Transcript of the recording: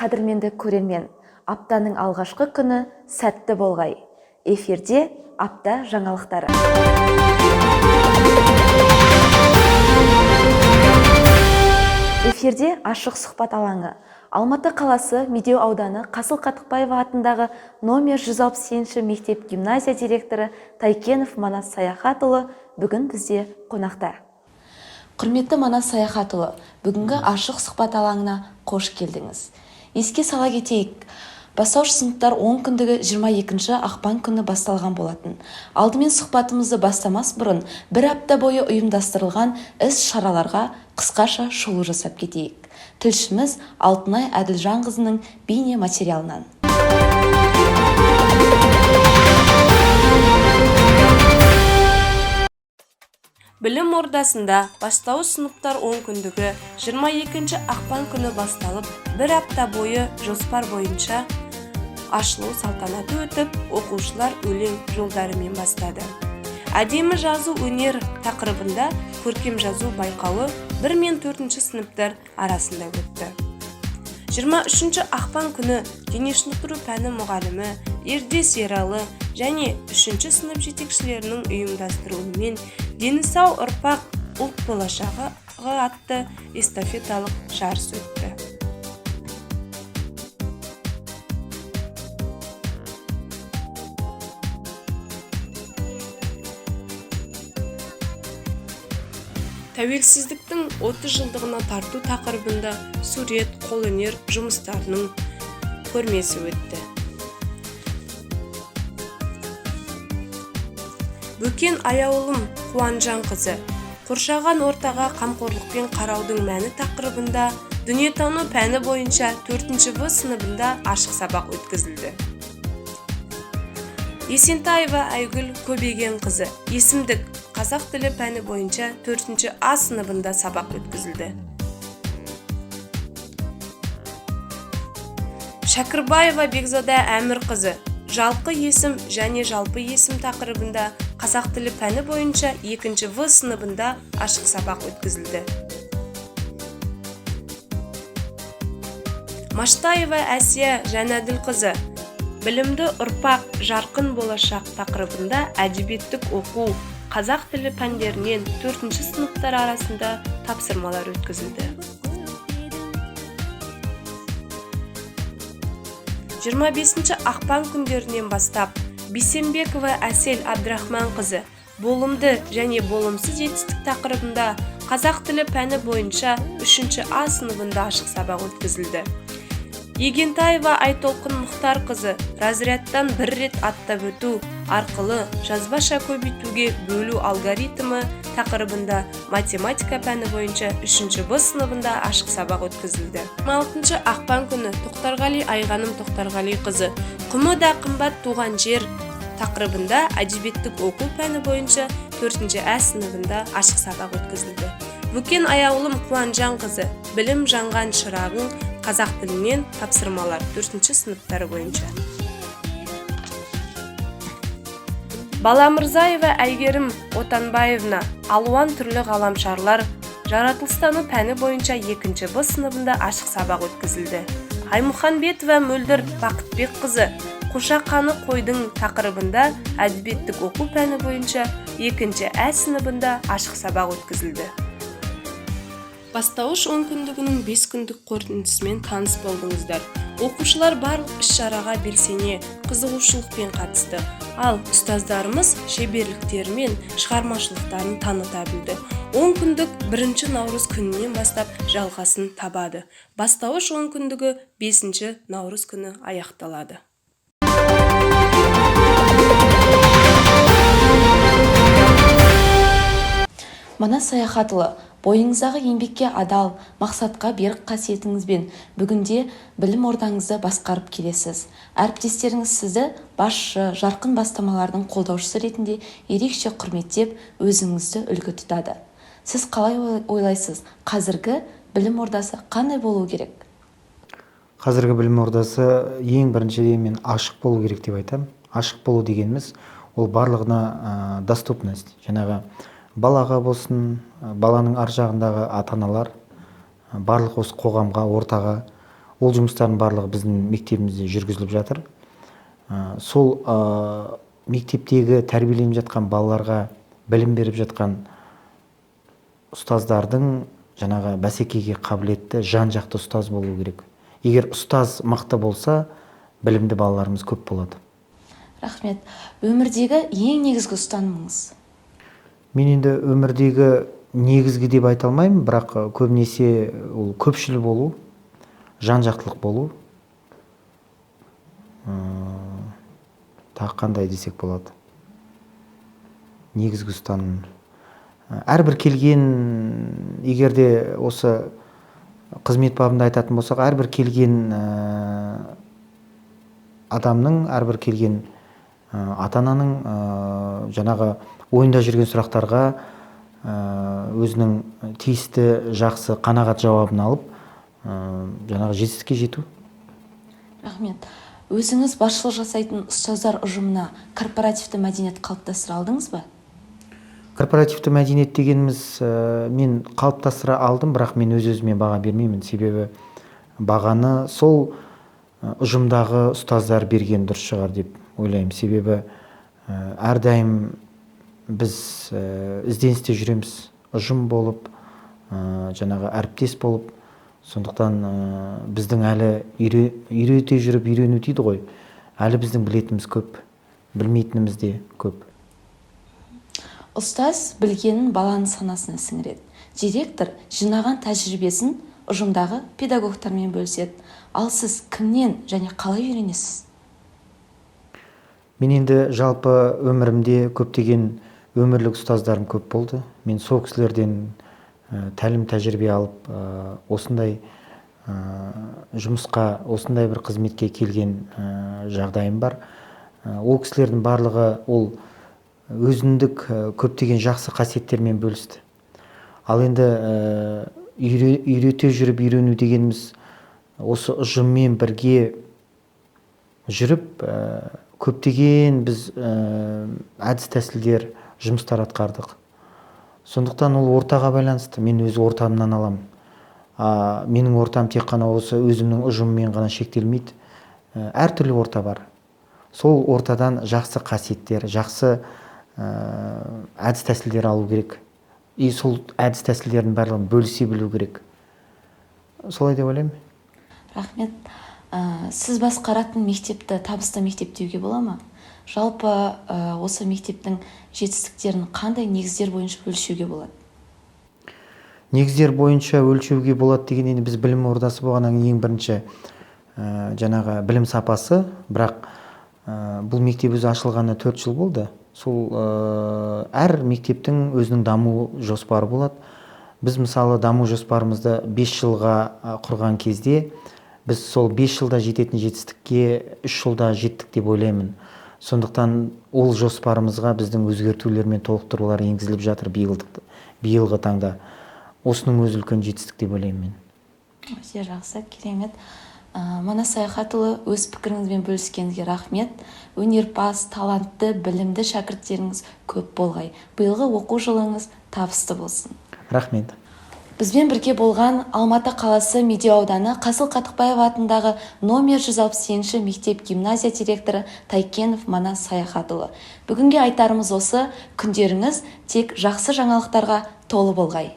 Қадірменді көрермен! Аптаның алғашқы күні сәтті болғай! Эфирде апта жаңалықтары. Эфирде ашық сұхбат алаңы. Алматы қаласы Медеу ауданы Қасыл Қатықбаева атындағы номер 168 мектеп гимназия директоры Тайкенов Манас Саяхатұлы бүгін бізде қонақта. Құрметті Манас Саяхатұлы, бүгінгі ашық сұхбат алаңына қош келдіңіз. Еске сала кетейік, бастауыш сыныптар 10 күндігі 22 ақпан күні басталған болатын. Алдымен сұхбатымызды бастамас бұрын бір апта бойы ұйымдастырылған іс-шараларға қысқаша шолу жасап кетейік. Тілшіміз Алтынай Әділжанқызының бейне материалынан. Білім ордасында бастауыш сыныптар онкүндігі 22 ақпан күні басталып, бір апта бойы жоспар бойынша ашылу салтанаты өтіп, оқушылар өлең жолдарымен бастады. Әдемі жазу өнер тақырыбында көркем жазу байқауы 1 мен 4 сыныптар арасында өтті. 23 ақпан күні дене шынықтыру пәні мұғалімі Ердес Ералы және 3 сынып жетекшілерінің ұйымдастыруымен «Дені сау ұрпақ – ұлт болашағы» атты эстафеталық жарыс өтті. Тәуелсіздіктің 30 жылдығына тарту тақырыбында сурет, қолөнер жұмыстарының көрмесі өтті. Бөкен Аяулым Қуанжанқызы «Қоршаған ортаға қамқорлықпен қараудың мәні» тақырыбында дүниетану пәні бойынша 4 В сыныбында ашық сабақ өткізілді. Есентаева Айгүл Көбегенқызы есімдік қазақ тілі пәні бойынша 4 А сыныбында сабақ өткізілді. Шәкірбаева Бекзада Әмірқызы жалқы есім және жалпы есім тақырыбында қазақ тілі пәні бойынша 2 В сыныбында ашық сабақ өткізілді. Маштаева Әсия Жәнәділқызы «Білімді ұрпақ – жарқын болашақ» тақырыбында әдебиеттік оқу, қазақ тілі пәндерінен 4 сыныптар арасында тапсырмалар өткізілді. 25 ақпан күндерінен бастап Бейсенбекова Әсел Абдрахманқызы «Болымды және болымсыз етістік» тақырыбында қазақ тілі пәні бойынша 3 А сыныбында ашық сабақ өткізілді. Егентаева Айтолқын Мұхтарқызы разрядтан бір рет аттап өту арқылы жазбаша көбейтуге бөлу алгоритмі тақырыбында математика пәні бойынша 3 Б сыныбында ашық сабақ өткізілді. 26 ақпан күні Тоқтарғали Айғаным Тоқтарғалиқызы «Құмы да қымбат туған жер» тақырыбында әдебиеттік оқу пәні бойынша 4 ә сыныбында ашық сабақ өткізілді. Бөкен Аяулым Қуанжанқызы «Білім жанған шырағың» қазақ тілінен тапсырмалар 4 сыныптар бойынша. Баламырзаева Әйгерім Отанбаевна алуан түрлі ғаламшарлар жаратылыстану пәні бойынша 2 Б сыныбында ашық сабақ өткізілді. Аймұханбетова Мөлдір Бақытбекқызы «Қошақаны қойдың» тақырыбында әдебиеттік оқу пәні бойынша 2 ә сыныбында ашық сабақ өткізілді. Бастауыш онкүндігінің 5 күндік қорытындысымен таныс болдыңыздар. Оқушылар барлық іс-шараға белсене, қызығушылықпен қатысты. Ал ұстаздарымыз шеберліктерімен шығармашылықтарын таныта білді. 10 күндік 1 наурыз күнінен бастап жалғасын табады. Бастауыш онкүндігі 5 наурыз күні аяқталады. Манас Саяхатұлы, бойыңыздағы еңбекке адал, мақсатқа берік қасиетіңізбен бүгінде білім ордаңызды басқарып келесіз. Әріптестеріңіз сізді басшы, жарқын бастамалардың қолдаушысы ретінде ерекше құрметтеп, өзіңізді үлгі тұтады. Сіз қалай ойлайсыз, қазіргі білім ордасы қандай болу керек? Қазіргі білім ордасы ең біріншіден мен ашық болу керек деп айтамын. Ашық болу дегеніміз ол барлығына доступность, жаңағы балаға болсын, баланың ар жағындағы ата-аналар, барлық осы қоғамға, ортаға Ол жұмыстардың барлығы біздің мектебімізде жүргізіліп жатыр. Сол мектептегі тәрбиеленіп жатқан балаларға білім беріп жатқан ұстаздардың жаңағы бәсекеге қабілетті, жан-жақты ұстаз болу керек. Егер ұстаз мықты болса, білімді балаларымыз көп болады. Рахмет. Өмірдегі ең негізгі ұстанымыңыз? Мен енді өмірдегі негізгі деп айта алмаймын, бірақ көбінесе ол көпшіл болу, жан-жақтылық болу. Тағы қандай десек болады? Негізгі ұстаным. Әрбір келген, егер де осы қызмет бабында айтатын болсақ, әрбір келген адамның, әрбір келген ата-ананың жаңағы ойында жүрген сұрақтарға өзінің тиісті жақсы қанағат жауабын алып, жаңағы жетістікке жету. Рахмет. Өзіңіз басшылық жасайтын ұстаздар ұжымына корпоративті мәдениет қалыптастыра алдыңыз ба? Корпоративті мәдениет дегеніміз, мен қалыптастыра алдым, бірақ мен өз-өзіме баға бермеймін. Себебі бағаны сол ұжымдағы ұстаздар берген дұрыс шығар деп ойлаймын. Себебі әрдайым біз ізденісте жүреміз, ұжым болып, жаңағы әріптес болып. Сондықтан біздің әлі үйрете жүріп үйрену дейді ғой. Әлі біздің білетініміз көп, білмейтініміз де көп. Ұстаз білгенін баланың санасына сіңіреді. Директор жинаған тәжірибесін ұжымдағы педагогтармен бөліседі. Ал сіз кімнен және қалай үйренесіз? Мен енді жалпы өмірімде көптеген өмірлік ұстаздарым көп болды. Мен сол кісілерден тәлім тәжірибе алып, осындай жұмысқа, осындай бір қызметке келген жағдайым бар. Ол кісілердің барлығы ол өзіндік көптеген жақсы қасиеттермен бөлісті. Ал енді үйрете жүріп үйрену дегеніміз осы ұжыммен бірге жүріп, көптеген біз әдіс тәсілдер, жұмыстар атқардық. Сондықтан ол ортаға байланысты. Мен өз ортамнан аламын. Менің ортам тек қана осы өзімнің ұжымыммен ғана шектелмейді. Әртүрлі орта бар. Сол ортадан жақсы қасиеттер, жақсы әдіс тәсілдер алу керек. И сол әдіс тәсілдердің барлығын бөлісе білу керек. Солай деп ойлаймын. Рахмет. Сіз басқаратын мектепті табысты мектеп деуге бола ма? Жалпы осы мектептің жетістіктерін қандай негіздер бойынша өлшеуге болады? Негіздер бойынша өлшеуге болады деген енді біз білім ордасы болғаннан кейін ең бірінші жаңағы білім сапасы, бірақ бұл мектеп өзі ашылғанына 4 жыл болды. Сол әр мектептің өзінің даму жоспары болады. Біз мысалы даму жоспарымызды 5 жылға құрған кезде біз сол 5 жылда жететін жетістікке 3 жылда жеттік деп ойлаймын. Сондықтан ол жоспарымызға біздің өзгертулер мен толықтырулар енгізіліп жатыр биылғы таңда. Осының өзі үлкен жетістік деп ойлаймын мен. Өте жақсы, керемет. Манас Саяхатұлы, өз пікіріңізбен бөліскеніңізге рахмет. Өнерпаз, талантты, білімді шәкірттеріңіз көп болғай. Биылғы оқу жылыңыз табысты болсын. Рахмет. Бізбен бірге болған Алматы қаласы Медеу ауданы Қасыл Қатықбаев атындағы номер 168 мектеп гимназия директоры Тайкенов Манас Саяхатұлы. Бүгінге айтарымыз осы, күндеріңіз тек жақсы жаңалықтарға толы болғай.